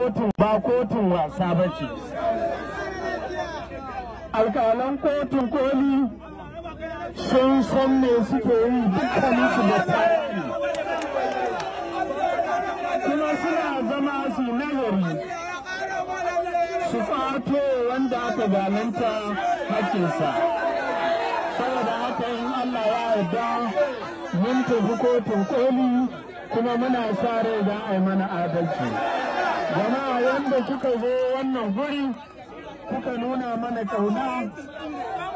Kotun ba kotun wasa ba ce. Alƙalan kotun koli sun san me suke yi, dukkaninsu da tsari. Kuma suna zama su nazari su kwato wanda aka zalunta hakkinsa. Saboda haka, in Allah ya yarda, mun tafi kotun koli kuma muna sa rai za a yi mana adalci. Jama'a, wanda kuka zo wannan guri kuka nuna mana ƙauna,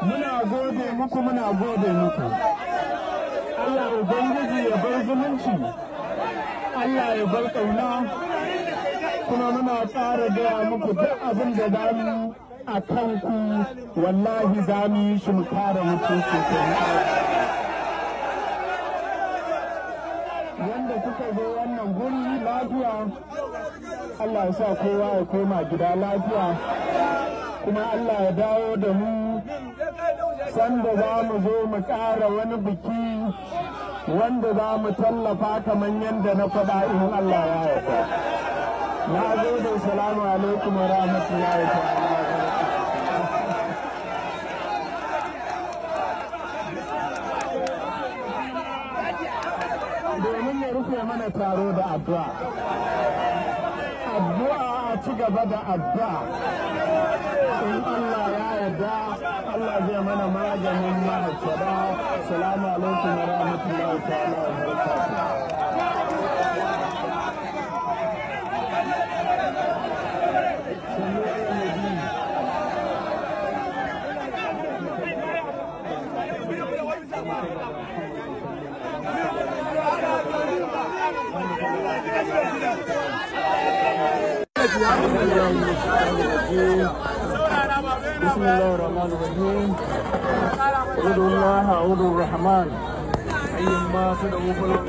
muna gode muku, muna gode muku. Allah Ubangiji ya bar zumunci, Allah ya bar ƙauna. Kuma muna ƙara gaya muku, duk abin da za mu a kanku, wallahi za mu yi shi mu kare mutunci. Wanda kuka zo wannan guri lafiya, Allah ya sa kowa ya koma gida lafiya, kuma Allah ya dawo da mu sanda za mu zo mu ƙara wani biki wanda za mu tallafa kamar yadda na faɗa, in Allah ya yarda. Na gode. Salamu alaikum wa rahmatullahi ta'ala. Domin ya rufe mana taro da addu'a. Addu'a, a ci gaba da addu'a. In Allah ya yarda, Allah zai mana maganin mahassada. Salamu alaikum wa rahmatullahi ta'ala wa barakatuh. صلوا على النبي. بسم الله الرحمن الرحيم. ادعوا الله أو ادعوا الرحمن، أيا ما تدعوا فله.